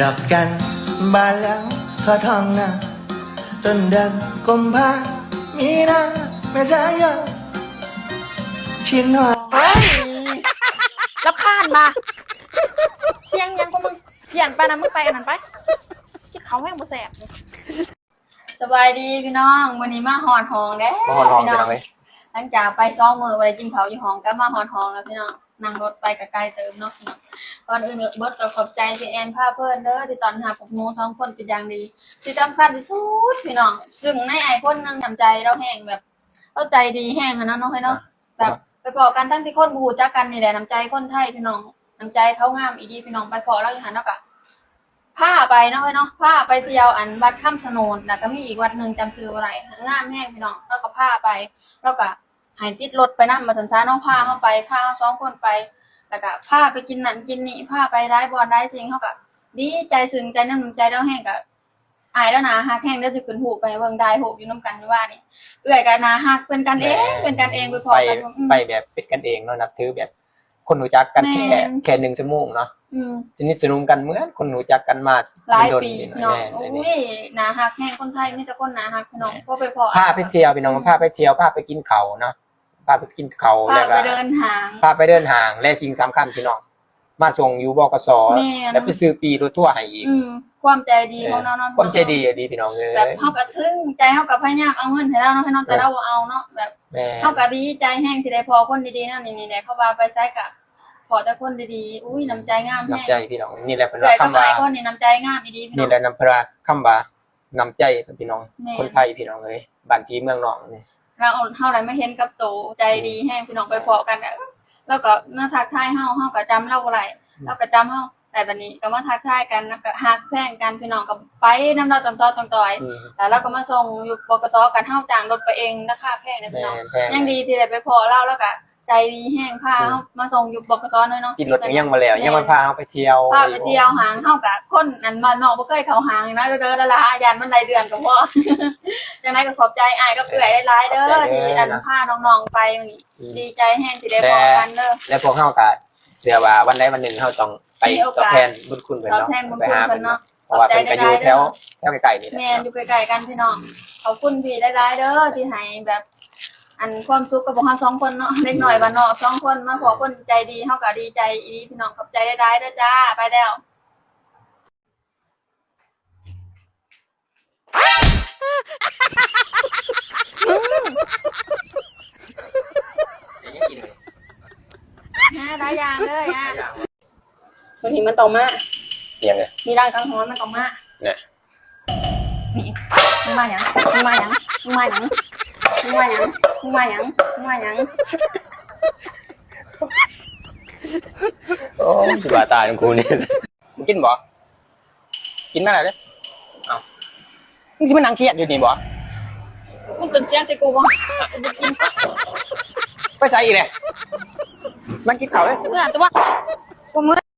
ດອກຈັນບານແລ້ວ ຖົວທອງນາ ຕົ້ນເດືອນກຸມພາ ມີນາ ເມສາ ຍອນ ຄິດຮອດ ໂອ້ຍ ລຳຄານມາ ສຽງຫຍັງຂອງມຶງ ພຽນໄປນະ ມຶງໄປອັນນັ້ນໄປ ກິນເຂົ້າແຮງບໍ່ແຊບ. ສະບາຍດີພີ່ນ້ອງ ມື້ນີ້ມາຮອດຫ້ອງແລ້ວ ມາຮອດຫ້ອງພີ່ນ້ອງເອີຍ ຫຼັງຈາກໄປສອງມື້ບໍ່ໄດ້ກິນເຂົ້າຢູ່ຫ້ອງ ກັບມາຮອດຫ້ອງແລ້ວພີ່ນ້ອງ ນັ່ງລົດໄປກໍໄກເຕີບເນາະພີ່ນ້ອງ. ກ່ອນອື່ນເບິດກໍຂອບໃຈເຈແອນພາເພີນເດີ ທີ່ຕ້ອນຮັບພວກໜູສອງຄົນເປັນຢ່າງດີ ທີ່ສຳຄັນທີ່ສຸດພີ່ນ້ອງ ຊຶ່ງໃນອ້າຍຄົນໜຶ່ງ ນ້ຳໃຈລາວແຮງ ແບບລາວໃຈດີແຮງຫັ້ນນະເນາະ ເອີຍເນາະ ແບບໄປພໍ້ກັນທັງທີ່ຄົນບໍ່ຮູ້ຈັກກັນນີ້ແຫຼະ ນ້ຳໃຈຄົນໄທພີ່ນ້ອງ ນ້ຳໃຈເຂົາງາມອີ່ຫຼີພີ່ນ້ອງ ໄປພໍ້ລາວຢູ່ຫັ້ນ ລາວກໍ ພາໄປເນາະ ເອີຍເນາະ ພາໄປທ່ຽວອັນວັດຄຳຊະໂນດ ແລ້ວກໍມີອີກວັດໜຶ່ງຈຳຊື່ບໍ່ໄດ້ ງາມແຮງພີ່ນ້ອງ ລາວກໍພາໄປ ລາວກໍໃຫ້ຕິດລົດໄປນຳວ່າຊັ້ນຊະເນາະ ພາເຮົາໄປ ພາເຮົາສອງຄົນໄປ ແລ້ວກໍພາໄປກິນນັ້ນກິນນີ້ ພາໄປຫຼາຍບ່ອນຫຼາຍສິ່ງ ເຮົາກໍດີໃຈ ຊື່ນໃຈນຳນ້ຳໃຈລາວແຮງ ກໍອ້າຍລາວໜ້າຮັກແຮງ ດຽວຊິຂຶ້ນຮູບໄປໃຫ້ເບິ່ງ ຖ່າຍຮູບຢູ່ນຳກັນມື້ວານນີ້ ເອື້ອຍກໍໜ້າຮັກ ເປັນກັນເອງ ເປັນກັນເອງ ໄປພໍ້ກັນ ໄປແບບເປັນກັນເອງເນາະ ນັບຖືແບບ ຄົນຮູ້ຈັກກັນແຄ່ ແຄ່ໜຶ່ງຊົ່ວໂມງເນາະ ອືມ ສະໜິດສະໜົມກັນເໝືອນຄົນຮູ້ຈັກກັນມາຫຼາຍປີເນາະ. ໂອ້ຍ ໜ້າຮັກແຮງ ຄົນໄທມີແຕ່ຄົນໜ້າຮັກພີ່ນ້ອງ ພໍໄປພໍ້ ພາໄປທ່ຽວພີ່ນ້ອງ ພາໄປທ່ຽວ ພາໄປກິນເຂົ້າເນາະ ພາໄປກິນເຂົ້າ ແລ້ວກໍພາໄປເດີນຫ້າງ ພາໄປເດີນຫ້າງ ແລະສິ່ງສຳຄັນພີ່ນ້ອງ ມາສົ່ງຢູ່ ບກສ ແລ້ວໄປຊື້ປີ້ລົດທົວໃຫ້ອີກ ຄວາມໃຈດີຂອງລາວເນາະ ຄວາມໃຈດີອີ່ຫຼີພີ່ນ້ອງເອີຍ ແບບເຮົາກໍຊຶ້ງໃຈ ເຮົາກໍພະຍາຍາມເອົາເງິນໃຫ້ລາວເນາະ ແຕ່ລາວບໍ່ເອົາເນາະ ແບບເຮົາກໍດີໃຈແຮງທີ່ໄດ້ພໍ້ຄົນດີໆແນວນີ້ນີ້ແຫຼະ ເພາະວ່າໄປໃສກໍພໍ້ແຕ່ຄົນດີໆ ອຸ້ຍ ນ້ຳໃຈງາມແຮງ ນ້ຳໃຈພີ່ນ້ອງ ນີ້ແຫຼະເພິ່ນວ່າຄຳວ່າ ເອື້ອຍກັບອ້າຍຄົນນີ້ນ້ຳໃຈງາມອີ່ຫຼີພີ່ນ້ອງ ນີ້ແຫຼະເພິ່ນວ່າຄຳວ່ານ້ຳໃຈພີ່ນ້ອງ ຄົນໄທພີ່ນ້ອງເອີຍ ບ້ານພີ່ເມືອງນ້ອງນີ້ ລາວ ເຮົາໄດ້ມາເຫັນກັບໂຕ ໃຈດີແຮງພີ່ນ້ອງ ໄປພໍ້ກັນ ລາວກໍມາທັກທາຍເຮົາ ເຮົາກໍຈຳລາວບໍ່ໄດ້ ລາວກໍຈຳເຮົາ ແລ້ວບາດນີ້ກໍມາທັກທາຍກັນ ແລ້ວກໍຮັກແພງກັນພີ່ນ້ອງ ກໍໄປນຳລາວຕາມຕໍ່ຕາມຕ່ອຍ ແລ້ວລາວກໍມາສົ່ງຢູ່ ບກສ ກັນ ເຮົາຈ້າງລົດໄປເອງ ລາຄາແພງເດ້ພີ່ນ້ອງ ຍັງດີທີ່ໄດ້ໄປພໍ້ລາວ ລາວກໍໃຈດີແຮງ ພາເຮົາມາສົ່ງຢູ່ ບກສ ເນາະ ກິນລົດກໍຍັງບໍ່ແລ້ວ ຍັງມາພາເຮົາໄປທ່ຽວ ພາໄປທ່ຽວຫ້າງ ເຮົາກໍຄົນອັນບ້ານນອກ ບໍ່ເຄີຍເຂົ້າຫ້າງນະ ເດີໆ ລະໆ ຢ້ານມັນໄດ້ເດືອນກໍພໍ ຈັ່ງໃດກໍຂອບໃຈອ້າຍກັບເອື້ອຍຫຼາຍໆເດີ ທີ່ອັນພານ້ອງໆໄປມື້ນີ້ ດີໃຈແຮງທີ່ໄດ້ພໍ້ກັນເດີ ແລະພວກເຮົາກໍເຊື່ອວ່າວັນໃດວັນໜຶ່ງເຮົາຕ້ອງໄປຕອບແທນບຸນຄຸນເພິ່ນເນາະ ໄປຫາເພິ່ນເນາະ ເພາະວ່າເພິ່ນກໍຢູ່ແຖວ ແຖວໃກ້ໆນີ້ແຫຼະ ແມ່ນ ຢູ່ໃກ້ໆກັນພີ່ນ້ອງ ຂອບຄຸນພີ່ຫຼາຍໆເດີ ທີ່ໃຫ້ແບບ ອັນຄວາມສຸກກັບພວກເຮົາສອງຄົນເນາະ ເດັກນ້ອຍບ້ານນອກສອງຄົນ ມາພໍ້ຄົນໃຈດີ ເຮົາກໍດີໃຈອີ່ຫຼີພີ່ນ້ອງ ຂອບໃຈຫຼາຍໆເດີຈ້າ ໄປແລ້ວ. ຫາຫຼາຍຢ່າງເລີຍອ່ະ ມື້ນີ້ມັນຕ້ອງມາ ອີຫຍັງເອີຍ ມີລາງສັງຫອນມັນຕ້ອງມາ ນີ້ ມຶງມາຫຍັງ ມຶງມາຫຍັງ ມຶງມາຫຍັງ ມຶງມາຫຍັງ ມຶງມາຫຍັງ ມຶງມາຫຍັງ ໂອ້ຍ ຊິບ້າຕາຍນຳກູນີ້ ມຶງກິນບໍ່? ກິນມາແລ້ວເດ້. ເອົ້າ ມຶງຊິມານັ່ງຄຽດຢູ່ນີ້ບໍ່? ມຶງຕົນສຽງໃສ່ກູບໍ່? ໄປໃສອີກແຫຼະ? ມາກິນເຂົ້າເດ້. ເມື່ອຕົວະ ບໍ່ເມື່ອ